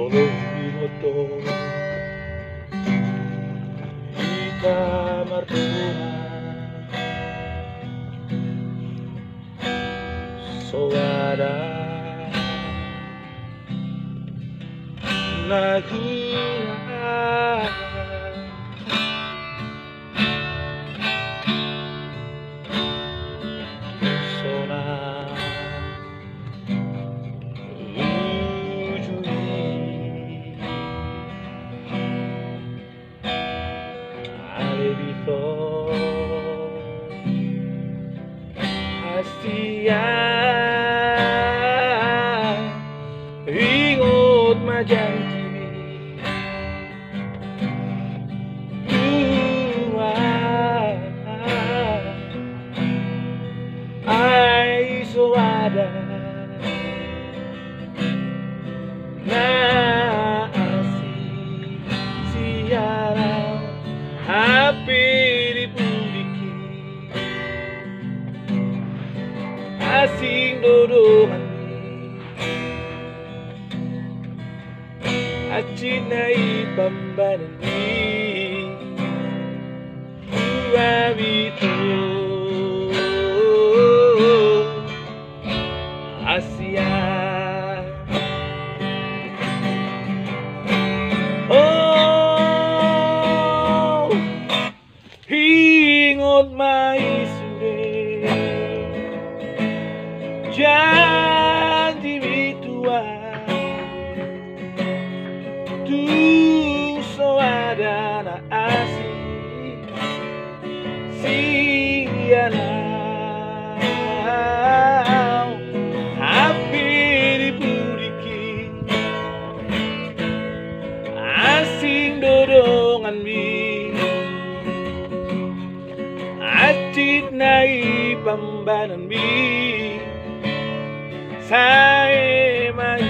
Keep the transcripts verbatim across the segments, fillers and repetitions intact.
Molo huingot do hita mardongan, soada na hurang sonang uju i. Ale bito, hasian, ingot ma janji tua, ai soada na asing sian au, hape di pudingki asing do donganmi. Hansit na i pambananmi tu au, bito, hasian. O, ingot ma i sude janjimi tua, tung soada na asing sian au, hape di pudingki asing do donganmi. Hansit na i pambananmi, sae ma i,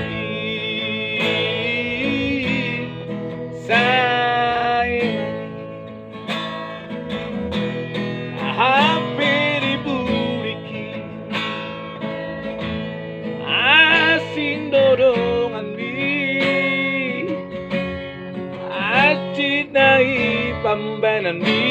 sae ma i. Hape di pudingki asing do donganmi. Hansit na i pambananmi,